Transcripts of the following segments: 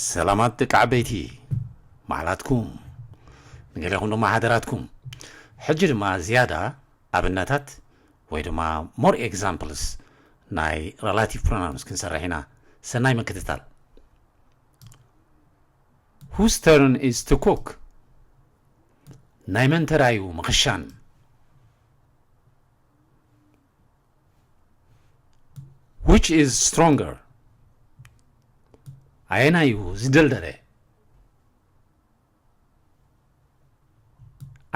ሰላማት ደቂ ዓበይቲ፣ ማዕላትኩም፣ ንገሌኹም ድማ ሓደራትኩም። ሕጂ ድማ ዝያዳ ኣብነታት ወይ ድማ more examples ናይ relative pronouns ክንሰርሕ ኢና። ሰናይ ምክትታል። Whose turn is to cook? ናይ መን ተራዩ ምኽሻን? Which is stronger? ኣየናዩ ዝደልደለ?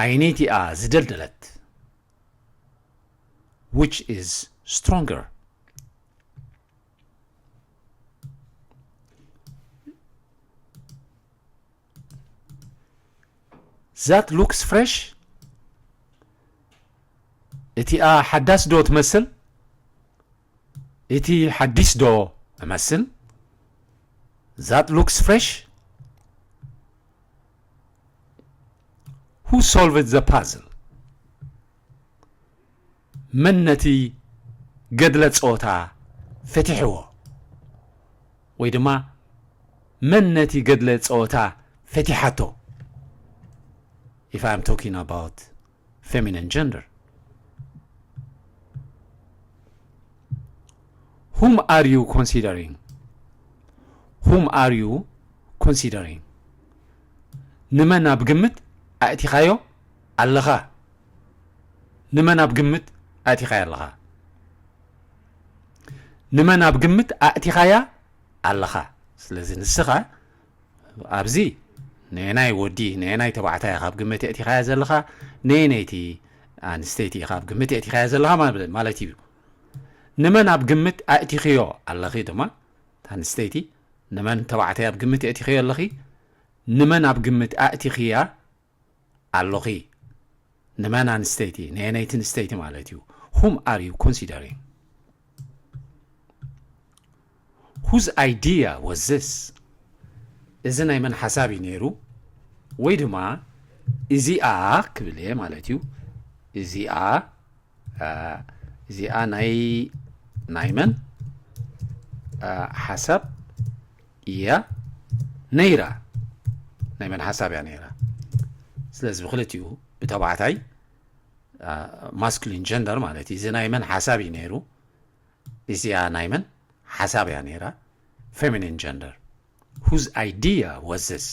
ኣየነይቲ እያ ዝደልደለት? Which is stronger? That looks fresh? እቲኣ ሓዳስ ዶ ትመስል? እቲ ሓዲስ ዶ እመስል? That looks fresh? Who solved the puzzle? መን ነቲ ገድለ ጸወታ ፈቲሕዎ? ወይ ድማ መን ነቲ ገድለ ጸወታ ፈቲሓቶ? If I'm talking about feminine gender. Whom are you considering? Whom are you considering? ንመን ኣብ ግምት ኣእቲኻዮ ኣለኻ? ንመን ኣብ ግምት ኣእቲኻዮ ኣለኻ? ንመን ኣብ ግምት ኣእቲኻያ ኣለኻ? ስለዚ ንስኻ ኣብዚ ንየናይ ወዲ ንየናይ ተባዕታይ ካብ ግምት የእቲኻያ ዘለኻ፣ ንየነይቲ ኣንስተይቲ ካብ ግምት የእቲኻያ ዘለኻ ማለት እዩ። ንመን ኣብ ግምት ኣእቲኽዮ ኣለኺ ድማ፣ ኣንስተይቲ ንመን ተባዕታይ ኣብ ግምት የእቲኽዮ ኣለኺ? ንመን ኣብ ግምት ኣእቲኽያ ኣለኺ? ንመን ኣንስተይቲ ንየነይቲ ኣንስተይቲ ማለት እዩ። Whom are you considering? Whose idea was this? እዚ ናይ መን ሓሳብ እዩ ነይሩ? ወይ ድማ እዚኣ ክብል እየ ማለት እዩ። እዚኣ እዚኣ ናይ ናይ መን ሓሳብ እያ ነይራ? ናይ መን ሓሳብ እያ ነይራ? ስለዚ ብክልቲኡ ብተባዕታይ masculine gender ማለት እዩ። እዚ ናይ መን ሓሳብ እዩ ነይሩ? እዚኣ ናይ መን ሓሳብ እያ ነይራ? Feminine gender. Whose idea was this?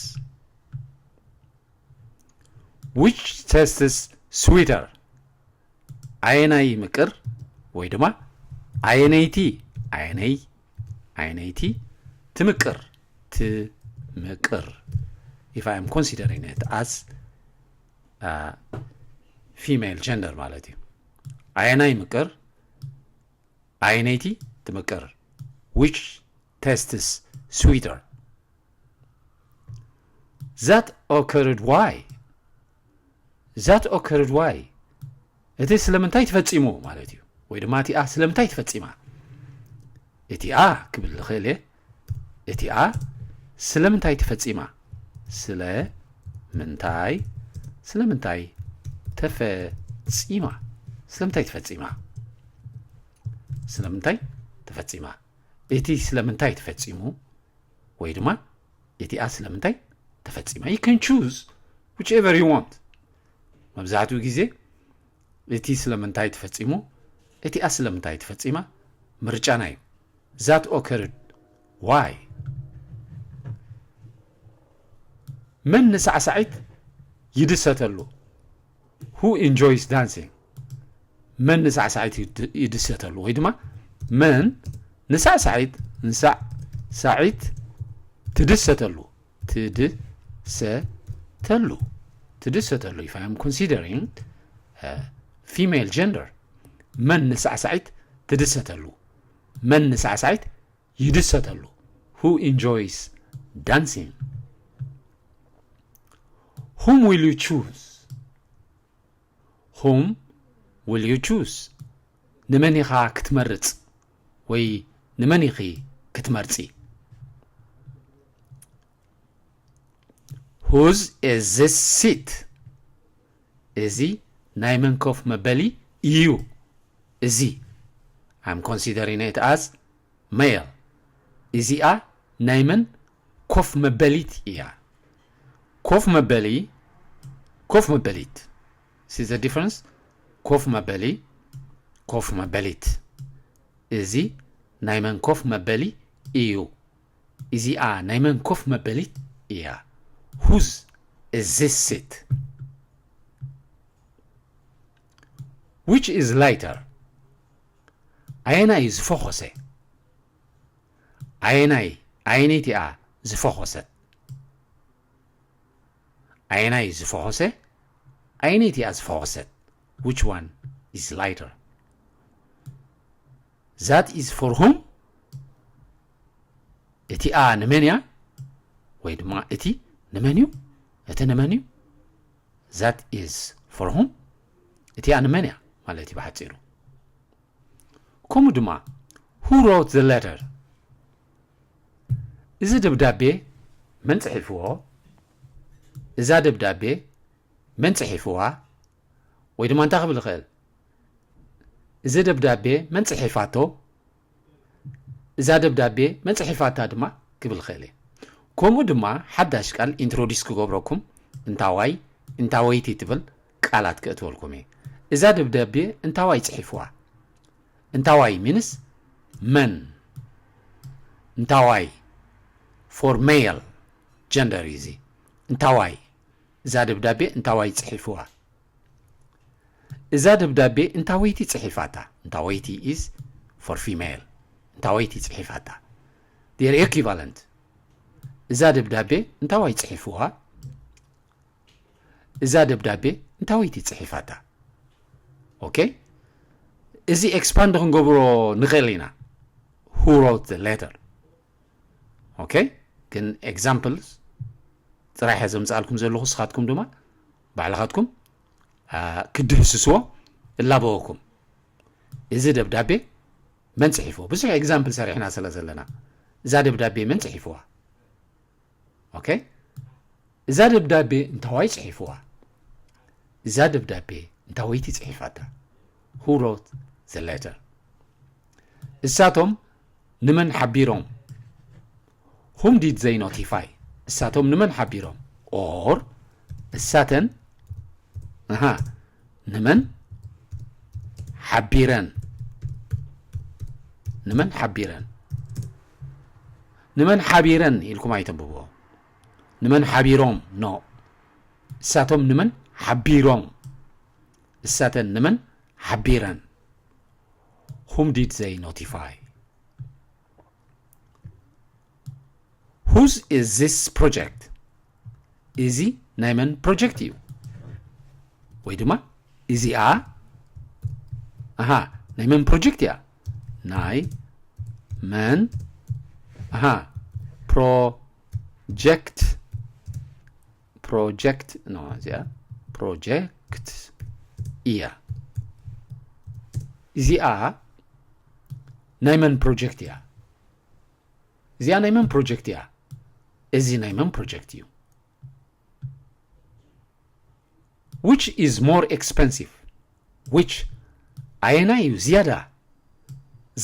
Which tastes sweeter? ኣየናይ ምቅር ወይ ድማ ኣየነይቲ ኣየነይ ኣየነይቲ ትምቅር ትምቅር? If I am considering it as female gender ማለት እዩ። ኣየናይ ምቅር ኣየነይቲ ትምቅር? Which tastes sweeter? That occurred why? That occurred why? እቲ ስለምንታይ ተፈጺሙ ማለት እዩ። ወይ ድማ እቲኣ ስለምንታይ ተፈጺማ? እቲኣ ክብል ዝኽእል እየ። እቲኣ ስለምንታይ ተፈጺማ? ስለ ምንታይ ስለምንታይ ተፈጺማ? ስለምንታይ ተፈጺማ? ስለምንታይ ተፈጺማ? እቲ ስለምንታይ ተፈጺሙ ወይ ድማ እቲኣ ስለምንታይ ተፈጺማ? You can choose whichever you want. መብዛሕትኡ ግዜ እቲ ስለምንታይ ተፈጺሙ፣ እቲኣ ስለምንታይ ተፈጺማ ምርጫና እዩ። That occurred why? መን ንሳዕሳዒት ይድሰተሉ? Who enjoys dancing? መን ንሳዕሳዒት ይድሰተሉ ወይ ድማ መን ንሳዕሳዒት ንሳዕሳዒት ትድሰተሉ ትድሰተሉ ትድሰተሉ? If I am considering female gender, መን ንሳዕሳዒት ትድሰተሉ? መን ንሳዕሳዒት ይድሰተሉ? Who enjoys dancing? Whom will you choose? Whom will you choose? ንመን ኢኻ ክትመርጽ ወይ ንመን ኢኺ ክትመርጺ? Whose is this seat? እዚ ናይ መን ኮፍ መበሊ እዩ? እዚ I'm considering it as male። እዚኣ ናይ መን ኮፍ መበሊት እያ። ኮፍ መበሊ፣ ኮፍ መበሊት። See the difference? ኮፍ መበሊ፣ ኮፍ መበሊት። እዚ ናይ መን ኮፍ መበሊ እዩ? እዚኣ ናይ መን ኮፍ መበሊት እያ? Whose is this seat? Which is lighter? ኣየናይ እዩ ዝፈኾሰ? ኣየናይ ኣየነይቲ እያ ዝፈኾሰት? ኣየናይ እዩ ዝፈኾሰ? ኣየነይቲ እያ ዝፈኾሰት? Which one is lighter? That is for whom? እቲኣ ንመን እያ? ወይ ድማ እቲ ንመን እዩ? እቲ ንመን እዩ? That is for whom? እቲኣ ንመን እያ ማለት እዩ ብሓፂሩ። ከምኡ ድማ who wrote the letter? እዚ ደብዳቤ መን ጽሒፍዎ? እዛ ደብዳቤ መን ጽሒፍዋ? ወይ ድማ እንታይ ክብል ይኽእል? እዚ ደብዳቤ መን ጽሒፋቶ? እዛ ደብዳቤ መን ጽሒፋታ ድማ ክብል ይኽእል እየ። ከምኡ ድማ ሓዳሽ ቃል ኢንትሮዲስ ክገብረኩም፣ እንታዋይ፣ እንታወይቲ ትብል ቃላት ክእትወልኩም እየ። እዛ ደብዳቤ እንታዋይ ጽሒፍዋ? እንታዋይ ሚንስ መን። እንታዋይ ፎር ሜል ጀንደር እዩ እዚ። እንታዋይ፣ እዛ ደብዳቤ እንታዋይ ጽሒፍዋ? እዛ ደብዳቤ እንታወይቲ ጽሒፋታ? እንታወይቲ ኢዝ ፎር ፊሜል። እንታወይቲ ጽሒፋታ? ዴር ኤኪቫለንት። እዛ ደብዳቤ እንታዋይ ጽሒፍዋ? እዛ ደብዳቤ እንታወይቲ ጽሒፋታ? ኦኬ፣ እዚ ኤክስፓንድ ክንገብሮ ንኽእል ኢና። Who wrote the letter? ኦኬ፣ ግን ኤግዛምፕልስ ጥራሕ እየ ዘምፅኣልኩም ዘለኹ። ንስኻትኩም ድማ ባዕልኻትኩም ክትድህስስዎ እላበወኩም። እዚ ደብዳቤ መን ጽሒፍዎ? ብዙሕ ኤግዛምፕል ሰሪሕና ስለ ዘለና፣ እዛ ደብዳቤ መን ጽሒፍዋ? ኦኬ፣ እዛ ደብዳቤ እንታዋይ ጽሒፍዋ? እዛ ደብዳቤ እንታወይቲ ጽሒፋታ? Who wrote the letter? እሳቶም ንመን ሓቢሮም? Whom did they notify? እሳቶም ንመን ሓቢሮም? Or እሳተን፣ ኣሃ፣ ንመን ሓቢረን? ንመን ሓቢረን? ንመን ሓቢረን ኢልኩም ኣይተንብብዎ። ንመን ሓቢሮም? ኖ። እሳቶም ንመን ሓቢሮም? እሳተን ንመን ሓቢረን? Whom did they notify? Whose is this project? እዚ ናይ መን ፕሮጀክት እዩ? ወይ ድማ እዚኣ፣ ኣሃ፣ ናይ መን ፕሮጀክት እያ? ናይ መን፣ ኣሃ፣ ፕሮጀክት፣ ፕሮጀክት ነው። እዚኣ ፕሮጀክት እያ። እዚኣ ናይ መን ፕሮጀክት እያ? እዚኣ ናይ መን ፕሮጀክት እያ? እዚ ናይ መን ፕሮጀክት እዩ? Which is more expensive? Which ኣየናይ እዩ ዝያዳ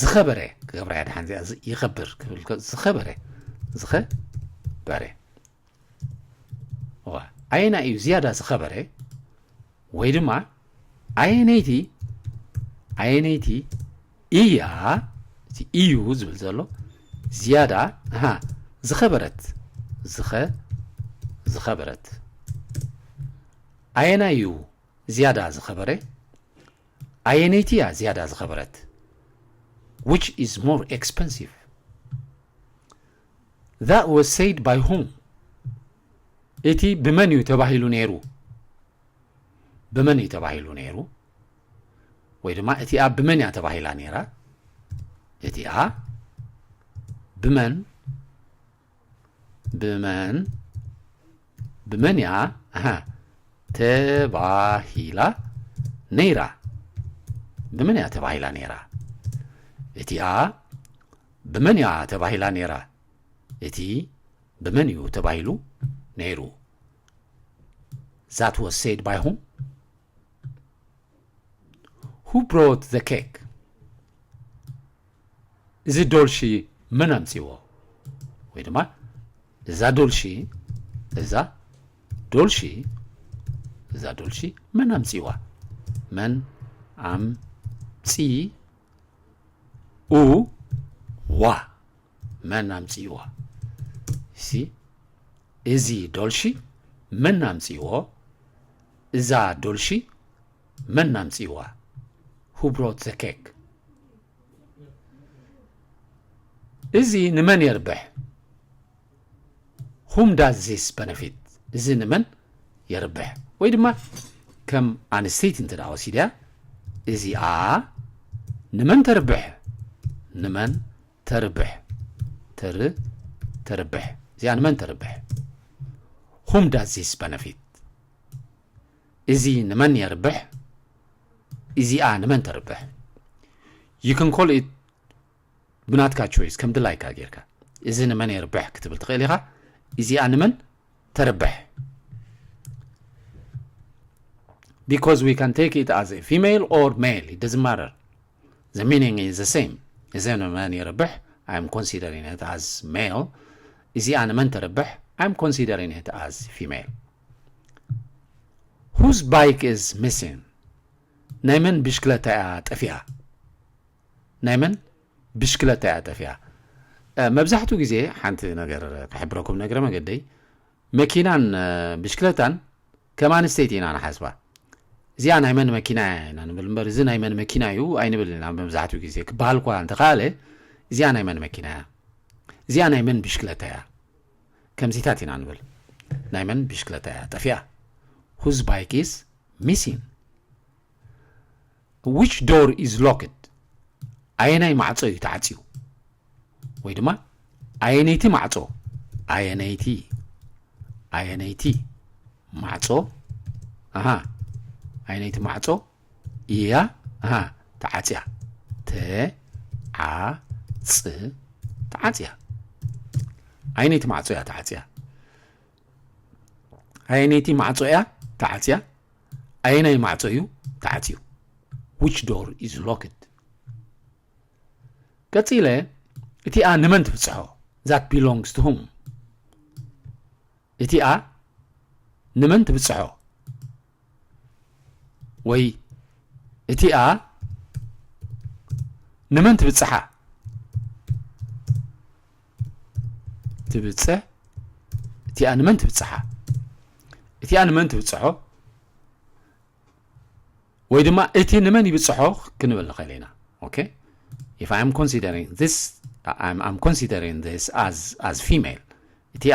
ዝኸበረ? ክገብራ እያ ደሓን እዚኣ፣ ዝ-፣ ይኸብር ክብል ከ-፣ ዝኸበረ፣ ዝኸበረ። እዋ፣ ኣየናይ እዩ ዝያዳ ዝኸበረ? ወይ ድማ ኣየነይቲ፣ ኣየነይቲ እያ፣ እቲ እዩ ዝብል ዘሎ ዝያዳ፣ ኣሃ፣ ዝኸበረት፣ ዝኸ-፣ ዝኸበረት። ኣየናይ እዩ ዝያዳ ዝኸበረ? ኣየነይቲ እያ ዝያዳ ዝኸበረት? Which is more expensive? That was said by whom? እቲ ብመን እዩ ተባሂሉ ነይሩ? ብመን እዩ ተባሂሉ ነይሩ? ወይ ድማ እቲኣ ብመን እያ ተባሂላ ነይራ? እቲኣ ብመን፣ ብመን፣ ብመን እያ፣ ኣሃ፣ ተባሂላ ነይራ? ብመን እያ ተባሂላ ነይራ? እቲኣ ብመን እያ ተባሂላ ነይራ? እቲ ብመን እዩ ተባሂሉ ነይሩ? That was said by whom? Who brought the cake? እዚ ዶልሺ መን ኣምጺዎ? ወይ ድማ እዛ ዶልሺ እዛ ዶልሺ እዛ ዶልሺ መን ኣምጺዋ? መን ኣምጺዋ? መን ኣምጺዋ? ሲ እዚ ዶልሺ መን ኣምጺዎ? እዛ ዶልሺ መን ኣምጺዋ? Who brought the cake? እዚ ንመን የርብሕ? Whom does this benefit? እዚ ንመን የርብሕ? ወይ ድማ ከም ኣንስተይቲ እንተ ደኣ ወሲድያ እዚኣ ንመን ተርብሕ? ንመን ተርብሕ? ተር ተርብሕ እዚኣ ንመን ተርብሕ? Whom does this benefit? እዚ ንመን የርብሕ? እዚኣ ንመን ተርብሕ? You can call it ብናትካ choice ከም ድላይካ ጌርካ እዚ ንመን የርብሕ ክትብል ትኽእል ኢኻ። እዚኣ ንመን ተርብሕ? Because we can take it as a female or male, it doesn't matter. The meaning is the same. እዚ ንመን የርብሕ? I am considering it as male. እዚኣ ንመን ተርብሕ? I am considering it as female. Whose bike is missing? ናይ መን ብሽክለታ እያ ጠፊኣ? ናይ መን ብሽክለታ እያ ጠፊኣ? መብዛሕትኡ ግዜ ሓንቲ ነገር ክሕብረኩም፣ ነግረ መገደይ፣ መኪናን ብሽክለታን ከም ኣንስተይቲ ኢና ንሓስባ። እዚኣ ናይ መን መኪና እያ ኢና ንብል እምበር፣ እዚ ናይ መን መኪና እዩ ኣይንብል ኢና። መብዛሕትኡ ግዜ ክበሃል እኳ እንተኸኣለ፣ እዚኣ ናይ መን መኪና እያ? እዚኣ ናይ መን ብሽክለታ እያ? ከምዚታት ኢና ንብል። ናይ መን ብሽክለታ እያ ጠፊኣ? Whose bike is missing? Which door is locked? ኣየናይ ማዕጾ እዩ ተዓጽዩ? ወይ ድማ ኣየነይቲ ማዕጾ? ኣየነይቲ ኣየነይቲ ማዕጾ? ኣሃ ኣየነይቲ ማዕጾ እያ? ኣሃ ተዓጽያ። ተዓጽ ተዓጽያ። ኣየነይቲ ማዕጾ እያ ተዓጽያ? ኣየነይቲ ማዕጾ እያ ተዓጽያ? ኣየናይ ማዕጾ እዩ ተዓጽዩ? Which door is locked? ቀጺለ እቲኣ ንመን ትብጽሖ? That belongs to whom? እቲኣ ንመን ትብጽሖ? ወይ እቲኣ ንመን ትብጽሓ? ትብጽሕ እቲኣ ንመን ትብጽሓ? እቲኣ ንመን ትብጽሖ? ወይ ድማ እቲ ንመን ይብጽሖ ክንብል ንኽእል ኢና። Okay? If I'm considering this, I'm, I'm considering this as, as female. እቲኣ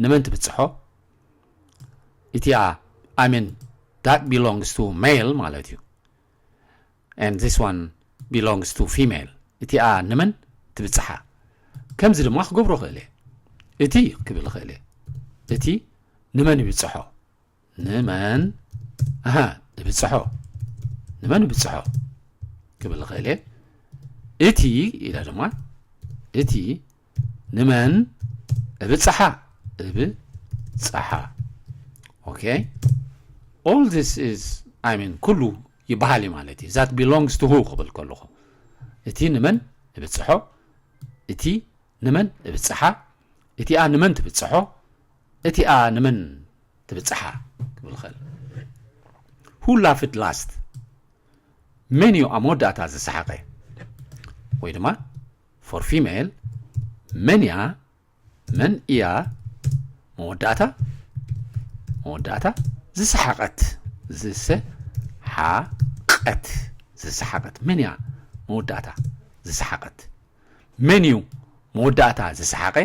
ንመን ትብጽሖ? እቲኣ I mean that belongs to male ማለት እዩ። And this one belongs to female. እቲኣ ንመን ትብጽሓ? ከምዚ ድማ ክገብሮ ክእል እየ። እቲ ክብል ክእል እየ። እቲ ንመን ይብጽሖ? ንመን ኣሃ እብጽሖ? ንመን እብጽሖ ክብል ክእል እየ። እቲ ኢለ ድማ እቲ ንመን እብጽሓ እብጽሓ። Okay? All this is, I mean, ኩሉ ይበሃል እዩ ማለት እዩ። That belongs to who ክብል ከለኹ እቲ ንመን እብጽሖ? እቲ ንመን እብጽሓ? እቲኣ ንመን ትብጽሖ? እቲኣ ንመን ትብጽሓ ክብል ክእል። Who laughed last? መን እዩ ኣብ መወዳእታ ዝሰሓቐ? ወይ ድማ for female መን እያ መን እያ መወዳእታ መወዳእታ ዝሰሓቐት ዝሰሓቐት ዝሰሓቐት መን እያ መወዳእታ ዝሰሓቐት? መን እዩ መወዳእታ ዝሰሓቐ?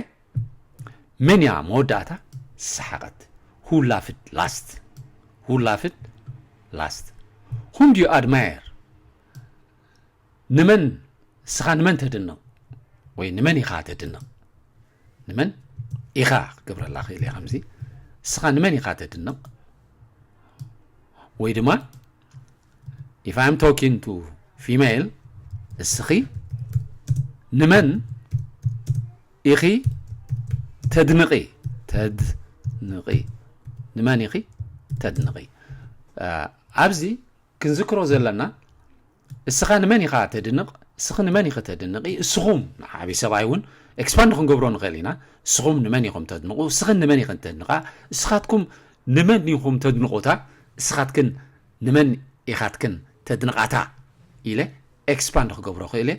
መን እያ መወዳእታ ዝሰሓቐት? Who laughed last? Who laughed last? Whom do you admire? ንመን እስኻ ንመን ተድንቕ? ወይ ንመን ኢኻ ተድንቕ? ንመን ኢኻ ክገብረላ ክእል እየ ከምዚ። እስኻ ንመን ኢኻ ተድንቕ? ወይ ድማ if I'm talking to female እስኺ ንመን ኢኺ ተድንቒ? ተድንቒ ንመን ኢኺ ተድንቒ? ኣብዚ ክንዝክሮ ዘለና እስኻ ንመን ኢኻ ተድንቕ? እስኺ ንመን ኢኺ ተድንቒ? እስኹም ንዓቢ ሰብኣይ እውን ኤክስፓንድ ክንገብሮ ንኽእል ኢና። እስኹም ንመን ኢኹም ተድንቑ? እስኽን ንመን ኢኽን ተድንቓ? እስኻትኩም ንመን ኢኹም ተድንቑታ? እስኻትክን ንመን ኢኻትክን ተድንቓታ? ኢለ ኤክስፓንድ ክገብሮ ክእለ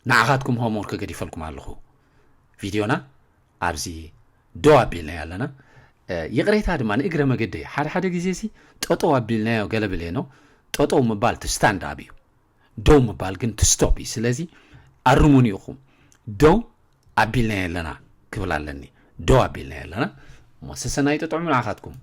ንዓኻትኩም ሆምወርክ ገዲፈልኩም ኣለኹ። ቪድዮና ኣብዚ ደው ኣቢልናዮ ኣለና። ይቕሬታ ድማ ንእግረ መገደይ ሓደ ሓደ ግዜ ሲ ጠጠው ኣቢልናዮ ገለ ብሌኖ። ጠጠው ምባል ትስታንድ ኣብ እዩ፣ ደው ምባል ግን ትስቶፕ እዩ። ስለዚ ኣርሙኒ ኢኹም። ደው ኣቢልናዮ ኣለና ክብል ኣለኒ። ደው ኣቢልናዮ ኣለና። እሞ ሰሰናይ ጥጥዑም ንዓኻትኩም።